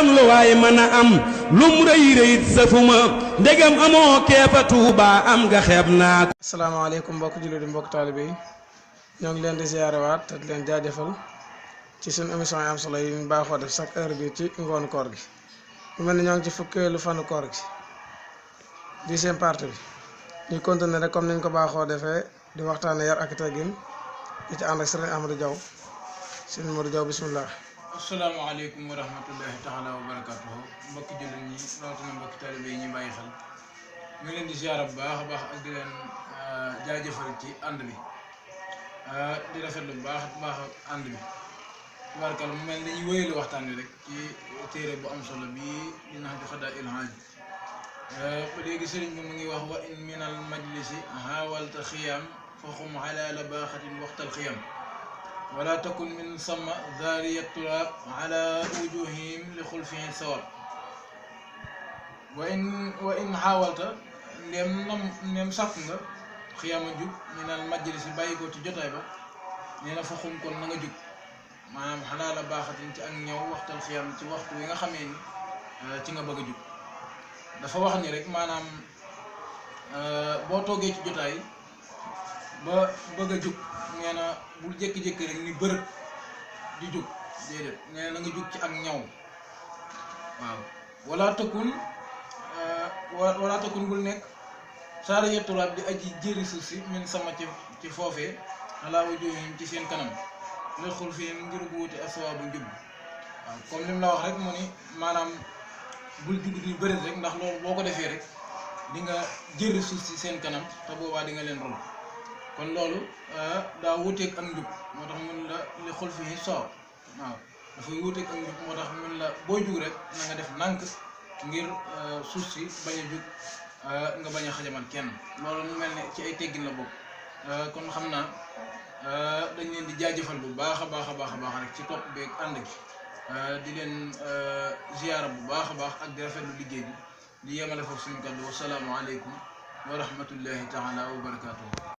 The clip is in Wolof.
kon lu waay mën a am lum rëy rëyit safuma ndegam amoo keefa Tuuba am nga xeeb naa ko. asalaamaaleykum mbokk jullit di mbokk taalibe yi ñoo ngi leen di ziyaarewaat te di leen jaajëfal ci suñu émission yi am solo yi ñu baaxoo def chaque heure bi ci ngoonu koor gi mu mel ni ñoo ngi ci fukkeelu fanu koor gi 10e partie bi ñuy continuer rek comme niñ ko baaxoo defee di waxtaane yar ak teggin di ci ànd ak sëriñ Amadou Diaw sëriñ Amadou Diaw bismillah. asalaamaaleykum wa rahmatullahi taala wa barakatuhu mbokki jullit ñi rawatina mbokki taalibe yi ñuy bàyyi xel ñu leen di ziyaara bu baax a baax ak di leen jaajëfal ci ànd bi di rafetlu bu baax ànd bi tubaarkal mu mel ni ñu wéyale waxtaan wi rek ci téere bu am solo bii di Nahju Qadaa'il Haaj ba léegi sëriñ bi mu ngi wax wa in min al majlisi haawalta xiyam fa xum ala baaxatin waxtal xiyam wala takun min sama zaariya turaab ala wujuhihim li xulfihi sawab wa in xaawalta ndem sàkk nga xiyama jug minal majlisi bàyyi ko ci jotaay ba nee na fa xum kon na nga jug maanaam xalaala baaxatin ci ak ñëw waxtal xiyam ci waxtu wi nga xamee ni ci nga bëgg a jug dafa wax ni rek maanaam boo toogee ci jotaay ba bëgg a jug nee na bul jékki-jékki rek ni bërëb di jug déedéet nee na nga jug ci ak ñaw waaw wala takun bul nekk saara yetturaab di aji jëri suuf si min sama ci foofee alaa wujuuhihim ci seen kanam lil xulfihim ngir bu wuti aswaabu njub waaw comme li mu la wax rek mu ni maanaam bul jug ni bërit rek ndax loolu boo ko defee rek di nga jëri suuf si seen kanam te boobaa di nga leen rol kon loolu daa wuteeg ak njub moo tax mun la li xol fii soow waaw dafay wuteeg ak njub moo tax mun la booy jug rek na nga def nànk ngir suuf si bañ a jug nga bañ a xajamal kenn loolu mu mel ne ci ay teggin la bokk kon xam naa dañ leen di jaajëfal bu baax a baax rek ci topp beeg ànd gi di leen ziyaara bu baax a baax ak di rafetlu liggéey bi di yemale foofu suñu kàddu wasalaamu aleykum wa rahmatullahi taala wa barakatuhu